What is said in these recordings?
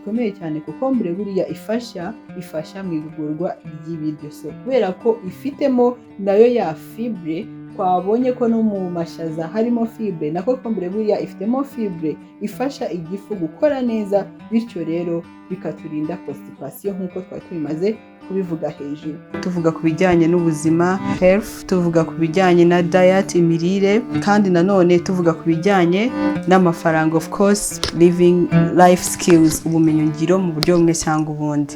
gikomeye cyane kokombure buriya ifasha mu igogorwa ry'ibiryo. So kubera ko ifitemo nayo ya fibre, twabonye ko no mu mashaza harimo fibre, na kokombure buriya ifitemo fibre ifasha igifu gukora neza, bityo rero bikaturinda constipation, nk'uko twari tubimaze kubivuga hejuru. Tuvuga ku bijyanye n'ubuzima, health, tuvuga ku bijyanye na diet, imirire, kandi nanone tuvuga ku bijyanye n'amafaranga, of course living life skills, ubumenyingiro mu buryo bumwe cyangwa ubundi.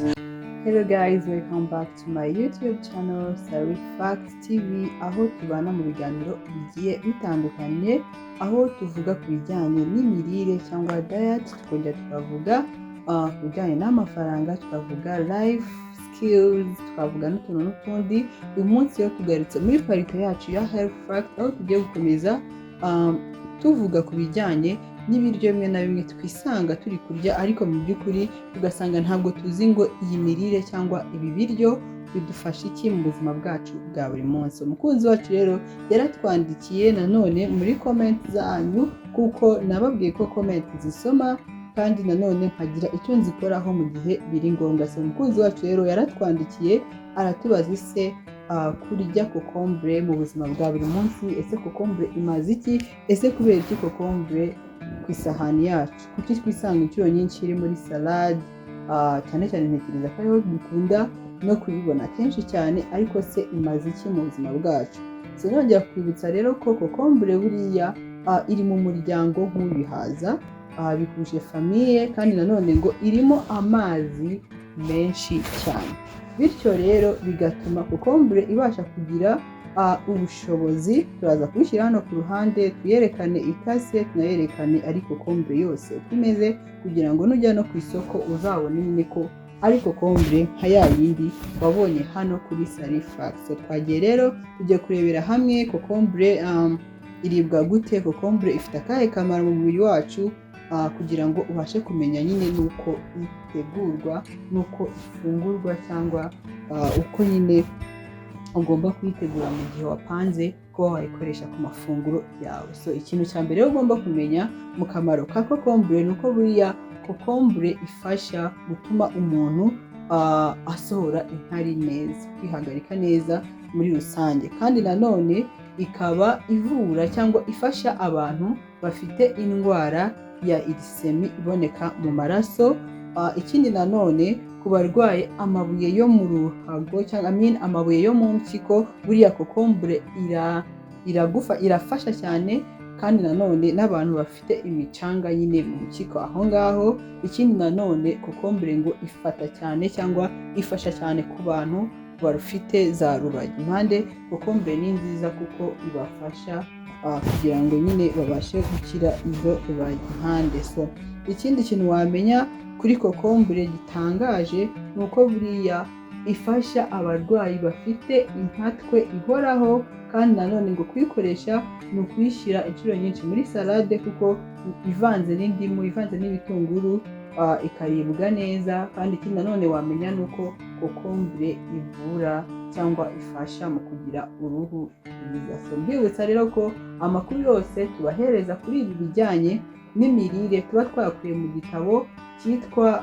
Hello guys, welcome back to my YouTube channel, Sari Facts TV, aho tubana mu biganiro bigiye bitandukanye, aho tuvuga ku bijyanye n'imirire cyangwa diet, tukongera tukavuga ku bijyanye n'amafaranga, tukavuga life skills, tukavuga n'utuntu n'utundi. Uyu munsi rero tugarutse muri part yacu ya health fact, aho tugiye gukomeza tuvuga ku bijyanye n'ibiryo bimwe na bimwe twisanga turi kurya, ariko mu by'ukuri ugasanga ntabwo tuzi ngo iyi mirire cyangwa ibi biryo bidufasha iki mu buzima bwacu bwa buri munsi. Umukunzi wacu rero yaratwandikiye nanone muri comment zanyu, kuko nababwiye ko comment zisoma kandi nanone nkagira icyo nzikoraho mu gihe biri ngombwa. So umukunzi wacu rero yaratwandikiye, aratubaza: ese kurya kokombure mu buzima bwa buri munsi, ese kokombure imaze iki? Ese kubera iki kokombure ku isahani yacu? Kuki twisanga inshuro nyinshi iri muri salade? Cyane cyane ntekereza ko ariho dukunda no kuyibona kenshi cyane, ariko se imaze iki mu buzima bwacu? So nongera kwibutsa rero ko kokombure buriya iri mu muryango nk'uw'ibihaza, bihuje famille, kandi nanone ngo irimo amazi menshi cyane, bityo rero bigatuma kokombure ibasha kugira ubushobozi. Turaza kubishyira hano ku ruhande, tuyerekane ikase, tunayerekane ari kokombure yose uko imeze, kugira ngo nujya no ku isoko uzabone nyine ko ari kokombure nka ya yindi wabonye hano kuri Sarifax. So twagiye rero, tugiye kurebera hamwe kokombure iribwa gute, kokombure ifite akahe kamaro mu mubiri wacu, kugira ngo ubashe kumenya nyine n'uko itegurwa, n'uko ifungurwa, cyangwa uko nyine ugomba kuyitegura mu gihe wapanze kuba wayikoresha ku mafunguro yawe. So ikintu cya mbere rero ugomba kumenya mu kamaro ka kokombure ni uko buriya kokombure ifasha gutuma umuntu asohora inkari neza, kwihagarika neza muri rusange, kandi nanone ikaba ivura cyangwa ifasha abantu bafite indwara ya uricémie iboneka mu maraso. Ikindi nanone, ku barwaye amabuye yo mu ruhago cyangwa, I mean, amabuye yo mu mpyiko, buriya kokombure irafasha cyane, kandi nanone n'abantu bafite imicanga nyine mu mpyiko aho ngaho. Ikindi nanone, kokombure ngo ifata cyane cyangwa ifasha cyane ku bantu bafite za rubagimpande. Kokombure ni nziza kuko ibafasha kugira ngo nyine babashe gukira izo rubagimpande. So ikindi kintu wamenya kuri kokombure gitangaje ni uko buriya ifasha abarwayi bafite impatwe ihoraho, kandi nanone ngo kuyikoresha ni ukuyishyira inshuro nyinshi muri salade, kuko ivanze n'indimu, ivanze n'ibitunguru, ikaribwa neza. Kandi ikindi nanone wamenya ni uko kokombure ivura cyangwa ifasha mu kugira uruhu rwiza. So mbibutsa rero ko amakuru yose tubahereza kuri ibi bijyanye n'imirire tuba twayakuye mu gitabo cyitwa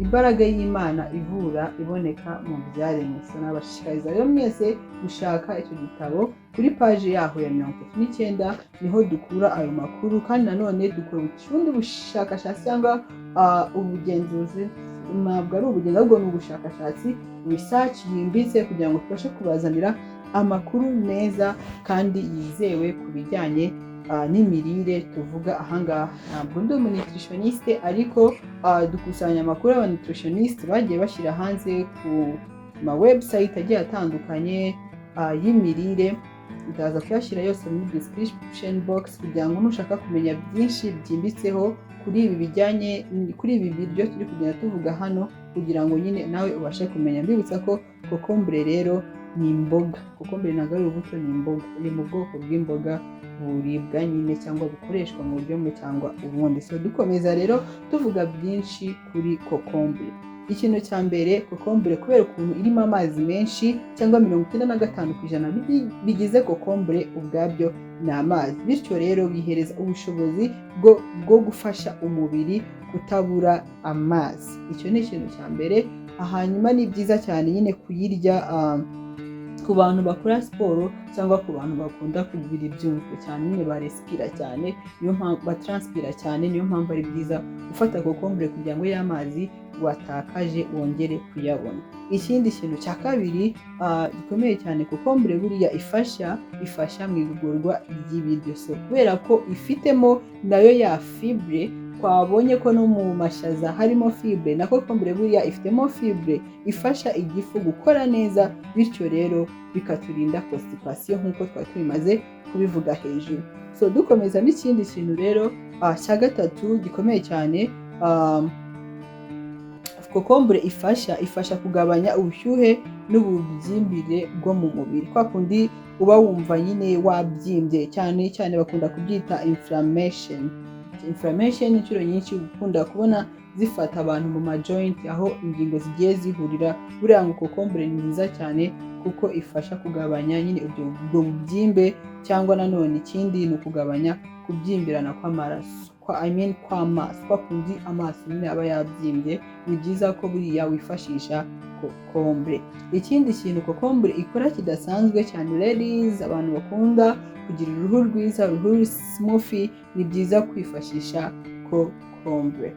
Imbaraga y'Imana Ivura Iboneka mu Byaremwe. So nabashishikariza rero mwese gushaka icyo gitabo, kuri paji yaho ya 39 niho dukura ayo makuru. Kandi nanone dukora ubundi bushakashatsi cyangwa ubugenzuzi, ntabwo ari ubugenzuzi ahubwo ni ubushakashatsi, research yimbitse, kugira ngo tubashe kubazanira amakuru meza kandi yizewe ku bijyanye n'imirire tuvuga ahangaha. Ntabwo ndi umunutritionniste, ariko dukusanya amakuru y'aba nutritionniste bagiye bashyira hanze ku ma website agiye atandukanye y'imirire. Ndaza kuyashyira yose muri description box, kugira ngo nushaka kumenya byinshi byimbitseho kuri ibi bijyanye, kuri ibi biryo turi kugenda tuvuga hano, kugira ngo nyine nawe ubashe kumenya. Mbibutsa ko kokombure rero ni imboga. Kokombure ntabwo ari urubuto, ni imboga, iri mu bwoko bw'imboga buribwa nyine cyangwa bukoreshwa mu buryo bumwe cyangwa ubundi. So dukomeza rero tuvuga byinshi kuri kokombure. Ikintu cya mbere, kokombure kubera ukuntu irimo amazi menshi, cyangwa 95% bigize kokombure ubwabyo. Ni amazi. Bityo rero bihereza ubushobozi bwo gufasha umubiri kutabura amazi. Icyo ni ikintu cya mbere. Hanyuma ni byiza cyane nyine kuyirya ku bantu bakora siporo cyangwa ku bantu bakunda kugira ibyunzwe cyane, nyine barespira cyane, niyo mpamvu batranspira cyane. Niyo mpamvu ari byiza gufata kokombure kugira ngo ya mazi watakaje wongere kuyabona. Ikindi kintu cya kabiri gikomeye cyane kokombure buriya ifasha mu igogorwa ry'ibiryo. So kubera ko ifitemo nayo ya fibre, twabonye ko no mu mashaza harimo fibre, na kokombure buriya ifitemo fibre ifasha igifu gukora neza, bityo rero bikaturinda constipation nk'uko twari tubimaze kubivuga hejuru. So dukomeza n'ikindi kintu rero cya gatatu gikomeye cyane kokombure ifasha kugabanya ubushyuhe n'ububyimbire bwo mu mubiri, kwa kundi uba wumva nyine wabyimbye cyane cyane, bakunda kubyita inflammation. Inflammation inshuro nyinshi ukunda kubona zifata abantu mu ma joint, aho ingingo zigiye zihurira. Buriya ngo kokombure ni nziza cyane kuko ifasha kugabanya nyine ubwo bubyimbe, cyangwa nanone ikindi ni ukugabanya kubyimbirana kw'amaraso kwa, I mean, kw'amaso, kwa kundi amaso nyine aba yabyimbye. Ni byiza ko buriya wifashisha kokombure. Ikindi kintu kokombure ikora kidasanzwe cyane, ladies, abantu bakunda kugira uruhu rwiza, uruhu smooth, ni byiza kwifashisha kokombure.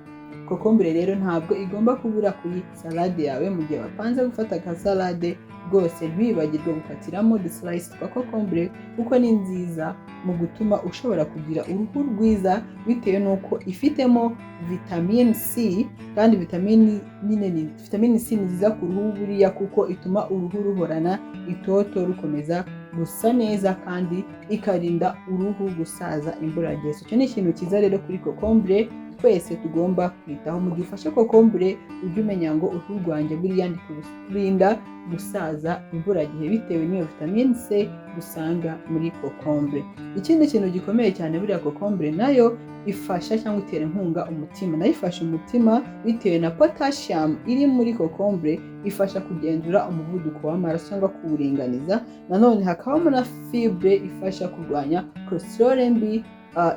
Kokombure rero ntabwo igomba kubura kuri salade yawe. Mu gihe wapanze gufata aka salade, rwose ntiwibagirwe gukatiramo uduslice twa kokombure, kuko ni nziza mu gutuma ushobora kugira uruhu rwiza, bitewe n'uko ifitemo vitamine C. Kandi vitamine nyine ni vitamine C, ni nziza ku ruhu buriya, kuko ituma uruhu ruhorana itoto, rukomeza gusa neza, kandi ikarinda uruhu gusaza imburagihe. Icyo ni ikintu cyiza rero kuri kokombure twese tugomba kwitaho. Mu gihe ufashe kokombure, ujye umenya ngo uruhu rwanjye buriya ndi kururinda gusaza imburagihe, bitewe n'iyo vitamine C dusanga muri kokombure. Ikindi kintu gikomeye cyane, buriya kokombure nayo ifasha cyangwa itera inkunga umutima. Nayo ifasha umutima bitewe na potassium iri muri kokombure, ifasha kugenzura umuvuduko w'amaraso cyangwa kuwuringaniza. Nanone hakabamo na fibre ifasha kurwanya cholesterol mbi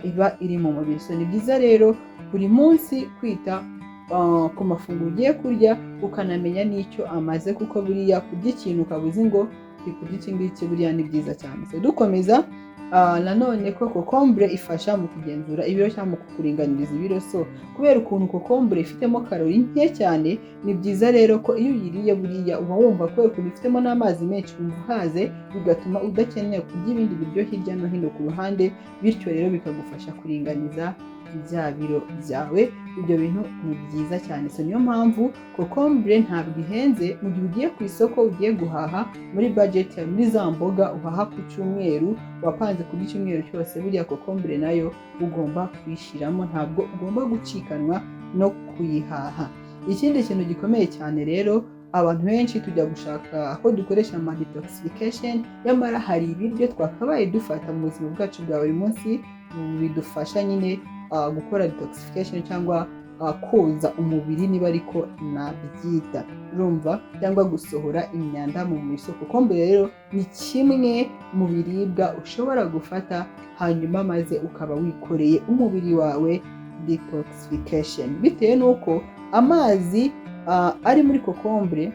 iba iri mu mubiri. So ni byiza rero buri munsi kwita ku mafunguro ugiye kurya, ukanamenya n'icyo amaze, kuko buriya kurya ikintu ukaba uzi ngo ndi kurya iki ngiki, buriya ni byiza cyane. So dukomeza nanone ko kokombure ifasha mu kugenzura ibiro cyangwa mu kukuringaniriza ibiro. So kubera ukuntu kokombure ifitemo karori nke cyane, ni byiza rero ko iyo uyiriye buriya uba wumva, kubera ukuntu ifitemo n'amazi menshi, wumva uhaze, bigatuma udakeneye kurya ibindi biryo hirya no hino ku ruhande. Bityo rero bikagufasha kuringaniza bya biro byawe. Ibyo bintu ni byiza cyane. So niyo mpamvu kokombure ntabwo ihenze. Mu gihe ugiye ku isoko, ugiye guhaha, muri budget yawe, muri za mboga uhaha ku cyumweru, wapanze kurya icyumweru cyose, buriya kokombure nayo ugomba kuyishyiramo, ntabwo ugomba gucikanwa no kuyihaha. Ikindi kintu gikomeye cyane rero, abantu benshi tujya gushaka aho dukoresha ama detoxification, nyamara hari ibiryo twakabaye dufata mu buzima bwacu bwa buri munsi bidufasha nyine gukora detoxification cyangwa koza umubiri, niba ariko nabyita, urumva, cyangwa gusohora imyanda mu mubiri. So kokombure rero ni kimwe mu biribwa ushobora gufata, hanyuma maze ukaba wikoreye umubiri wawe detoxification, bitewe n'uko amazi ari muri kokombure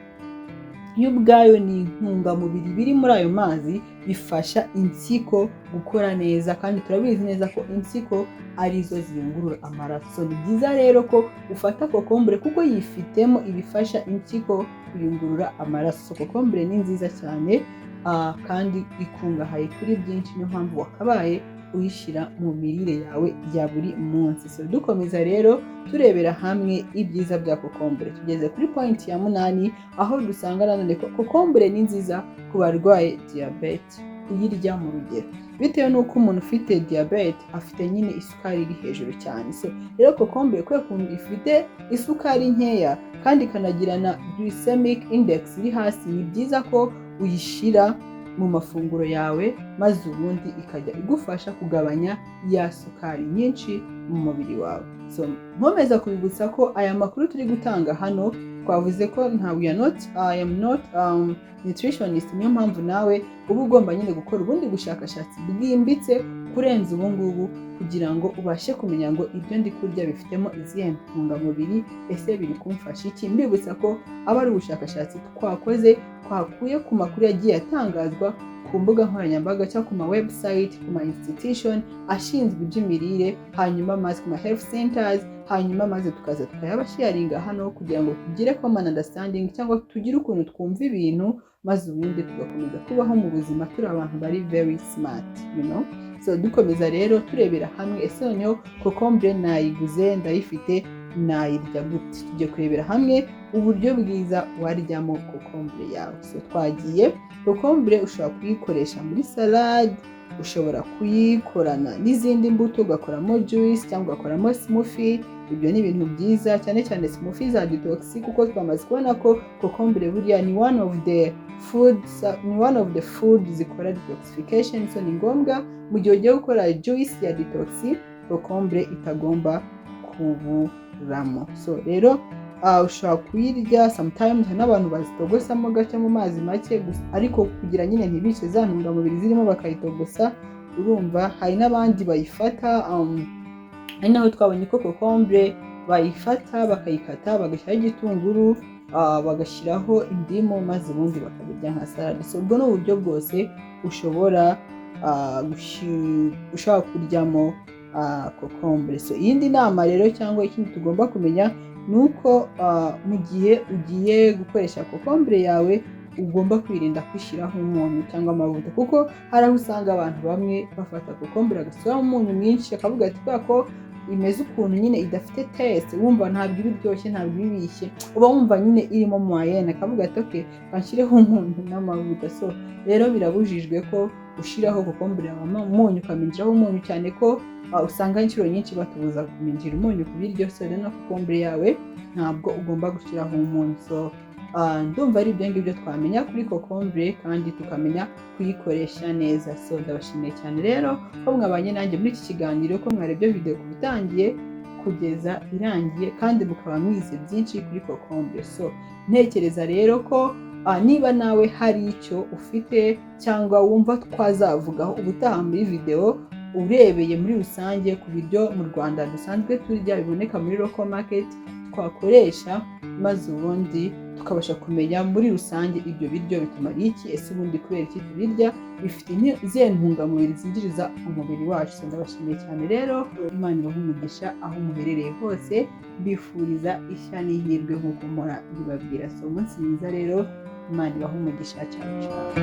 yo ubwayo ni intungamubiri. Biri muri ayo mazi bifasha impyiko gukora neza, kandi turabizi neza ko impyiko arizo ziyungurura amaraso. Ni byiza rero ko ufata kokombure kuko yifitemo ibifasha impyiko kuyungurura amaraso. Kokombure ni nziza cyane kandi ikungahaye kuri byinshi, niyo mpamvu wakabaye uyishyira mu mirire yawe ya buri munsi. So dukomeza rero turebera hamwe ibyiza bya kokombure, tugeze kuri point ya 8, aho dusanga nanone ko kokombure ni nziza ku barwaye diyabete, kuyirya mu rugero, bitewe n'uko umuntu ufite diyabete afite nyine isukari iri hejuru cyane. So rero kokombure, kubera ukuntu ifite isukari nkeya kandi ikanagira na glycemic index iri hasi, ni byiza ko uyishyira mu mafunguro yawe, maze ubundi ikajya igufasha kugabanya ya sukari nyinshi mu mubiri wawe. So nkomeza kubibutsa ko aya makuru turi gutanga hano, twavuze ko nta, we are not, I am not nutritionist. Niyo mpamvu nawe uba ugomba nyine gukora ubundi bushakashatsi bwimbitse. kurenza ubu ngubu, kugira ngo ubashe kumenya ngo ibyo ndi kurya bifitemo izihe ntungamubiri, ese biri kumfasha iki? Mbibutsa ko aba ari ubushakashatsi twakoze, twakuye ku makuru yagiye atangazwa ku mbuga nkoranyambaga cyangwa ku ma website, ku ma institution ashinzwe iby'imirire, hanyuma maze ku ma health centers, hanyuma maze tukaza tukayabasharinga hano kugira ngo tugire common understanding cyangwa tugire ukuntu twumva ibintu, maze ubundi tugakomeza kubaho mu buzima turi abantu bari very smart. So dukomeza rero turebera hamwe, ese noneho kokombure nayiguze, ndayifite, nayirya gute? Tugiye kurebera hamwe uburyo bwiza waryamo kokombure yawe. So twagiye. Kokombure ushobora kuyikoresha muri salade, ushobora kuyikorana n'izindi mbuto ugakoramo juice cyangwa ugakoramo smoothie. Ibyo ni ibintu byiza cyane cyane smoothie za detox, kuko twamaze kubona ko kokombure buriya ni one of the food zikora detoxification. So ni ngombwa mu gihe ugiye gukora juice ya detox, kokombure itagomba kuburamo. So rero ushobora kuyirya sometimes, hari n'abantu bazitogosamo gake mu mazi make gusa, ariko kugira nyine ntibice za ntungamubiri zirimo bakayitogosa. Urumva hari n'abandi bayifata, ari naho twabonye ko kokombure bayifata bakayikata, bagashyiraho igitunguru, bagashyiraho indimu, maze ubundi bakabirya nka salade. So ubwo ni uburyo bwose ushobora kuryamo kokombure. So iyindi nama rero cyangwa ikindi tugomba kumenya ni uko mu gihe ugiye gukoresha kokombure yawe, ugomba kwirinda kwishyiraho umunyu cyangwa amavuta, kuko hari aho usanga abantu bamwe bafata kokombure bagashyiraho umunyu mwinshi, akavuga ati kubera ko imeze ukuntu nyine idafite taste, wumva ntabwo iba iryoshye, ntabwo iba ibishye, uba wumva nyine irimo moyenne, akavuga ati "Okay, banshyireho umunyu n'amavuta." So rero birabujijwe ko ushyiraho kokombure yawe umunyu, ukaminjiraho umunyu, cyane ko usanga inshuro nyinshi batubuza kuminjira umunyu ku biryo. So rero na kokombure yawe ntabwo ugomba gushyiraho umunyu. So ndumva ari ibyo ngibyo twamenya kuri kokombure kandi tukamenya kuyikoresha neza. So ndabashimiye cyane rero ko mwabanye nanjye muri iki kiganiro, ko mwarebye video kuva itangiye kugeza irangiye, kandi mukaba mwize byinshi kuri kokombure. So ntekereza rero ko niba nawe hari icyo ufite cyangwa wumva twazavugaho ubutaha muri video, urebeye muri rusange ku biryo mu Rwanda dusanzwe turya biboneka muri local market twakoresha, maze ubundi tukabasha kumenya muri rusange ibyo biryo bitumara iki, ese ubundi kubera iki tubirya, bifite izihe ntungamubiri zinjiriza umubiri wacu. So ndabashimiye cyane rero, Imana ibahe umugisha aho muherereye hose, mbifuriza ishya n'ihirwe nk'uko mpora mbibabwira. So umunsi mwiza rero, Imana ibahe umugisha cyane cyane.